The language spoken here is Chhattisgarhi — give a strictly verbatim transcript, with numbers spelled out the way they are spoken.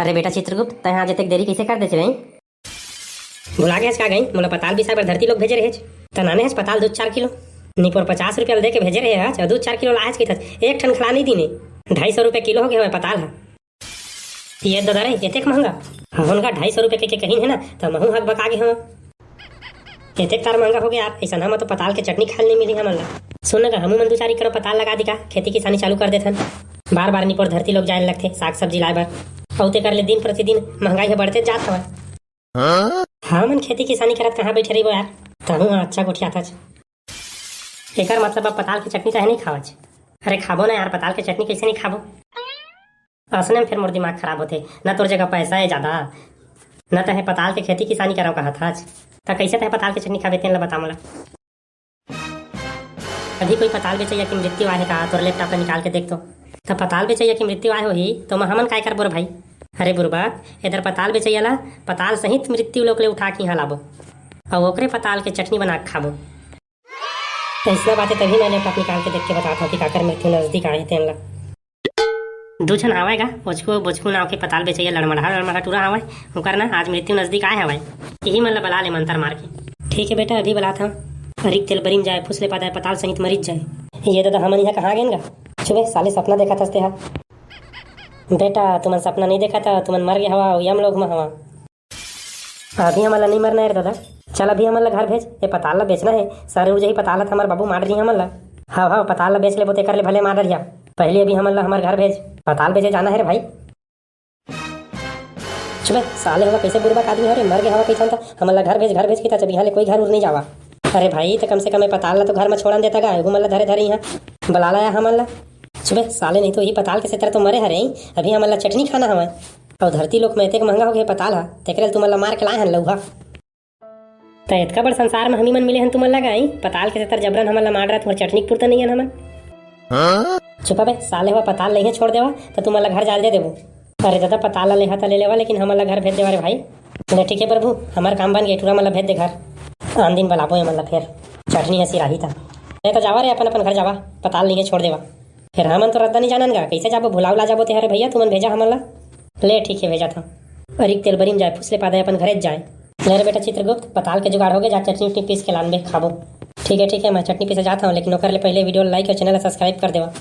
अरे बेटा चित्रगुप्त, तैं आज एतेक देरी कइसे कर देच बे? भुला गे हच का गई, मोला पताल बिसाए बर धरती लोग भेजे रहे। त लाने हच पताल दू चार किलो। निपोर पचास रुपया ल दे के भेजे रहे हच, अउ दू चार किलो लाए हच कहिथच, एक ठन खड़ा नहीं दीने। ढाई सौ रुपया किलो हो गे हवय पताल ह। ये ददा रे, एतेक महंगा? हमन का ढाई सौ रुपया के, के कहिन हे ना, त महू हक बका गे हवं। एतेक तार महंगा हो गे यार, अइसन हम तो पताल के चटनी खाए ल नहीं मिली हमन ला। सुन ना गा, हमू मन दू चार एकड़ पताल लगा दी का, खेती किसानी चालू कर देथन। बार बार निपोर धरती लोग जाए ल लगथे साग सब्जी लाए बर, अउ तेकर ले दिन प्रतिदिन महंगाई ह बढ़ते जात हवय। हमन खेती किसानी करत कहाँ बैठे रहिबो यार, तहूँ ह अच्छा गोठियाथच। एकर मतलब अब पताल के चटनी काहे नहीं खावच? अरे खाबो ना यार, पताल के चटनी कइसे नहीं खाबो? असने में फिर मोर दिमाग खराब होथे, न तोर जगह पैसा हे ज्यादा, न तहे पताल के खेती किसानी करव कहत हच, त कइसे तहे पताल के चटनी खाबे तेन ल बता मोला। अभी कोई पताल बेचैया के मृत्यु आए हे का? तोर लैपटॉप ला निकाल के देख तो। त पताल बेचैया के मृत्यु आए होही त ओमा हमन काय करबो रे भाई? अरे बुरबक, एदर पताल बेचैया ला पताल सहित मृत्यु लोक ले उठा के यहाँ लाबो, अउ ओकरे पताल के चटनी बना के खाबो। अइसना बात हे तभी मैं लैपटॉप निकाल के देख के बतात हंव कि काकर मृत्यु नजदीक आए हे तेन ला। दू झन हावय गा, ओचकू अउ बोचकू नाव के पताल बेचैया लड़मड़हा लड़मड़हा टूरा हावय। ओकर ना आज मृत्यु नजदीक आय हावय। इही मन ल बला ले मंतर मार के। ठीक हे बेटा, अभी बलात हंव। अरिक तेल बरिम जाय, फुस ले पादाय पताल सहित मरिच जाय। ये ददा, हमन इहाँ कहाँ गेन गा? चुबे साले, सपना देखत हस तेहा। बेटा, तुमन सपना नहीं देखत, तुमन मर गे हवा, अउ यम लोक म हवा। अभी हमन ला नहीं मरना हे रे ददा। चल अभी हमन ला घर भेज, ये पताल ला बेचना हे। सर उड़ जाही पताल ला त हमर बाबू मार रही हमन ला। हव हव, पताल ला बेच लेबो तेकर ले भले मार डरिया। पहली अभी हमन ला हमर घर भेज, पताल बेचे जाना हे रे भाई। चुबे साले, हवा कइसे बुरबक आदमी हो रे, मर गे हवा कइथन त हमन ला घर भेज, घर भेज कहिथस, बिहान ले कोई घर उर नहीं जावा। अरे भाई, त कम से कम ये पताल ला तो घर म छोड़न देता गा, एहू मन ला धरे धरे इहाँ बला लाया हमन ला। चुबे साले, नहीं तो इही पताल के सेतर तो मरे हरे, अभी हमन ला चटनी खाना हवय। अउ धरती लोक में एतेक महंगा हो गे पताल ह, तेकरे ले तुमन ला मार के लाए हन लउहा। त एतका बड़ संसार म हमी मन मिले हन तुमन ला गाई, पताल के सेतर जबरन हमन ला मार रहा, तुहर चटनी के पुरता नइ हन हमन। चुपा बे साले, हवा पताल लइहे छोड़ देवा, त तुमन ला घर जाल दे देबो। अरे ददा, पताल ला लेहा त ले लेवा, लेकिन हमन ला घर भेज देवा रे भाई। ले ठीक हे प्रभु, हमर काम बन गे, टूरा मन ला भेज दे घर। आन दिन बलाबो एमन ला फेर, चटनी ह सिराही त। ले त जावा रे, अपन अपन घर जावा, पताल लइहे छोड़ देवा। फेर हमन तो रद्दा नइ जानन गा, कइसे जाबो, भुलाव ला जाबो तेहर भैया, तुमन भेजा हमन ला। ले ठीक हे, भेजत हंव। अरिक तेल बरिम जाय, फुसले पादय अपन घरेच जाय। ले रे बेटा चित्रगुप्त, पताल के जुगाड़ होगे, जा चटनी उटनी पीस के लानबे, खाबो। ठीक हे, ठीक हे, मैं चटनी पीसे जात हंव, लेकिन ओकर ले पहले video like अउ channel ला subscribe कर देवा।